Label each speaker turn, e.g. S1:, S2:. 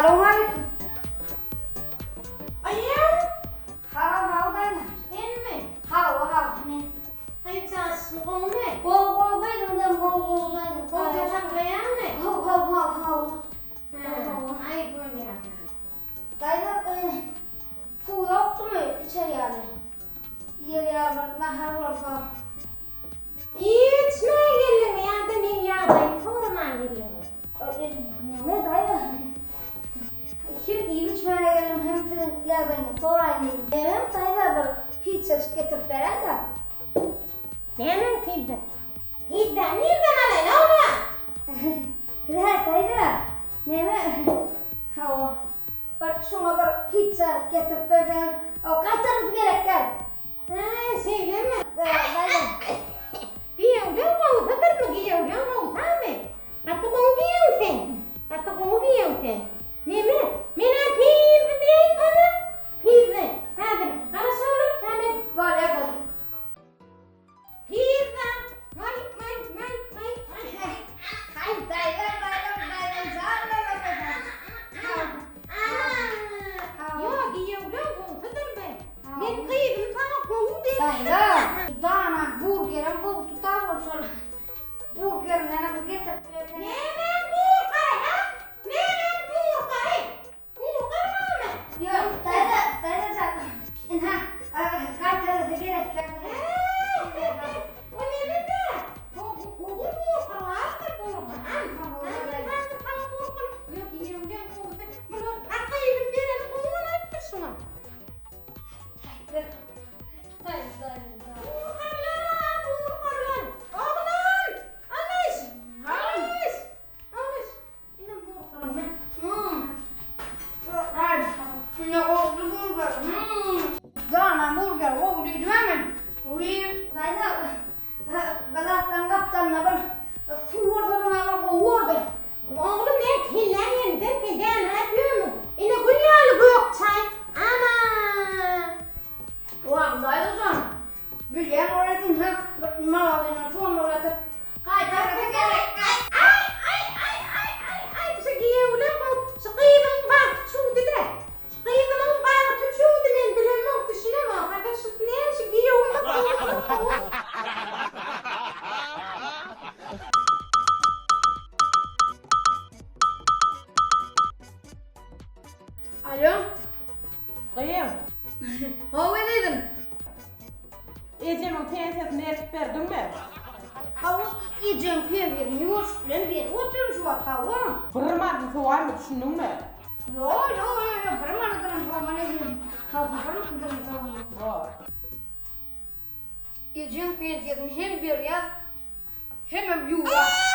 S1: Salowmaleýkim.
S2: Aýaw.
S1: Hawa, hawa daýza.
S2: Senmi?
S1: Hawa, hawa men.
S2: Gyz çaşyň gowumy?
S1: Gowy, gowy gyzyňdan gowy, gowy daýza.
S2: Gowja saklaýaňmy?
S1: Hawa, hawa, hawa.
S2: Hä, aý bolýa.
S1: Daýza, suw ýokdumy içer ýaly? Iýer ýaly bir nahar bolsa.
S2: Içmäge geldiňmi ýa-da meň ýagdaýymy soramaga geldiňmi?
S1: Näme daýza? Hem iýip-içmäge geldim, hem siziň ýagdaýyňyzy soraýyn diýdim. Menem daýza bir pizzajyk getirip beräý-dä.
S2: Nämäň pizza? Pizzany nirden alaýyn, oglan?
S1: Hä, daýza, näme? Hawa, bir şoňa bir pizza getirip berseňiz, gaýtargysy gerek däl.
S2: Hä, şeýlemi?
S1: Daýza.
S2: Giýewleň gowusydyrmy, giýewleň gowusamy? Gaty gowy giýew sen. Gaty gowy giýew sen. Neme, men-ä pizza diýeýin saňa. Pizza. Häzir, garaş oglum, häzir.
S1: Bolýar, bolýar.
S2: Pizza. Maý, maý, maý, maý, maý, maý.
S1: Haý, daýza, daýzam, daýzam jan bolmasaň.
S2: Ýok, giýewleň gowusydyr be. Men gyzymy saňa gowy beripdim.
S1: Daýza, dana burgerem gowy tutar ol şol. Burgerindenem bir getirip berseň.
S2: Nämäň burgeri, ha? Nämäň burgeri? Burger barmy?
S1: Ýok, daýza, daýza jan. Ynha, gaýtarasy gerek däl.
S2: O näme-dä? Gowy burger bardyr, burger. Al, al, häzir saňa burger. Ýok, ýeňňeň gowusy. Muny gyzym bereni gowy bolaýypdyr şuňa. Burgerler-a, burgerler. Oglan! Alyş! Alyş! Alyş! Ine burgerler.
S1: Dana burger gowy diýdim-ä men. Daýza, Galatlaň gapdalynda bir suw bolsa bir gowy bordy.
S2: Oglum men kelläň ýerinden sen däniräk ýörmüň. Ine gül ýaly gök çaý. Aman.
S1: Wah daýzajan, bilýän bolarsyň hä, bir magazyna suwam atyp gaýtarasy gerek.
S2: Aý aý aý aý aý aý şu giýewler bu şu gyzyň bagty çüwdüdä. Şu gyzymyň bagty çüwdi men bilemok düşünemok hada şu näme şu giýewim
S1: Alo.
S3: Gyz.
S1: Hawa ezizim.
S3: Ejemiň pensiýasyny eltip berdiňmi?
S1: Hawa, ejeň pensiýasyny ýuwaşlyk bilen berip otyryn şu wagt, hawa.
S3: Bir manady sowaýma, düşündiňmi?
S1: Ýok, ýok, ýok, ýok, bir manadynam sowaman ezizim. Hawa, bir manadynam sowaman.
S3: Bor.
S1: Ejeň pensiýasyny hem berýäs, hemem ýuwýas.